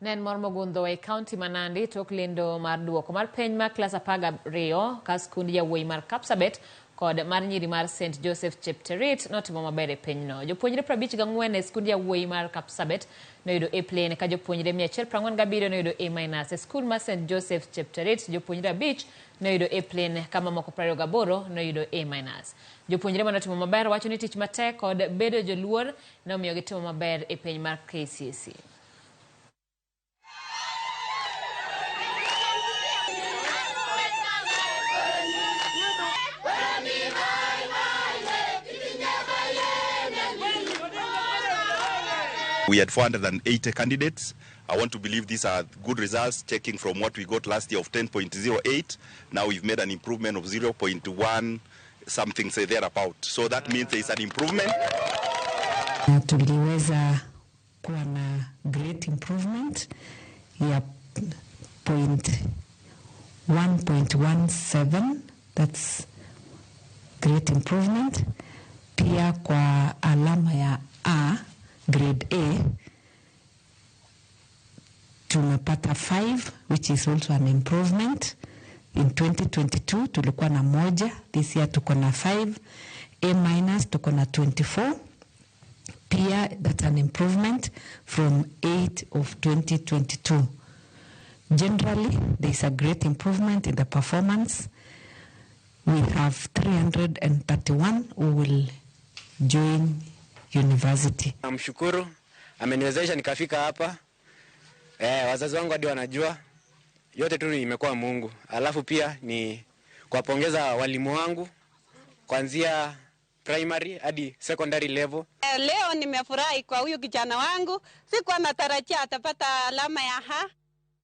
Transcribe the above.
Ne en mor mogundho e kaunti ma Nandi tok lendo mar duoko mar penj mar klas 12 ka skund yawuoyi mar Kapsabet kod mar nyiri mar St Joseph Chepterit notimo maber e penjno. Jopuonjre 54 e skund yawuoyi mar Kapsabet noyudo A plain ka jopuonjre 147 noyudo A minus. E skul mar St Joseph Chepterit jopuonjre 5 noyudo A plain ka mamoko 28 noyudo A minus. Jopuonjre manotimo maber wacho ni tich matek kod bedo joluor nomiyo gitimo maber e penj mar KCSE. We had 480 candidates. I want to believe these are good results, checking from what we got last year of 10.08. Now we've made an improvement of 0.1 something, say thereabout. So that means there is an improvement. Tuliweza kuwa na great improvement ya point 1.17, that's great improvement. Pia kwa alama ya A, grade A, tumepata 5, which is also an improvement. In 2022 tulikuwa na 1, this year tuko na 5. A minus tuko na 24. Pia that's an improvement from 8 of 2022. Generally, there is a great improvement in the performance. We have 331 who will join university. Namshukuru, ameniwezesha nikafika hapa. Wazazi wangu hadi wanajua. Yote tu imekuwa Mungu. Alafu pia ni kuwapongeza walimu wangu kuanzia primary hadi secondary level. Leo nimefurahi kwa huyu kijana wangu. Sikuwa natarajia atapata alama ya H.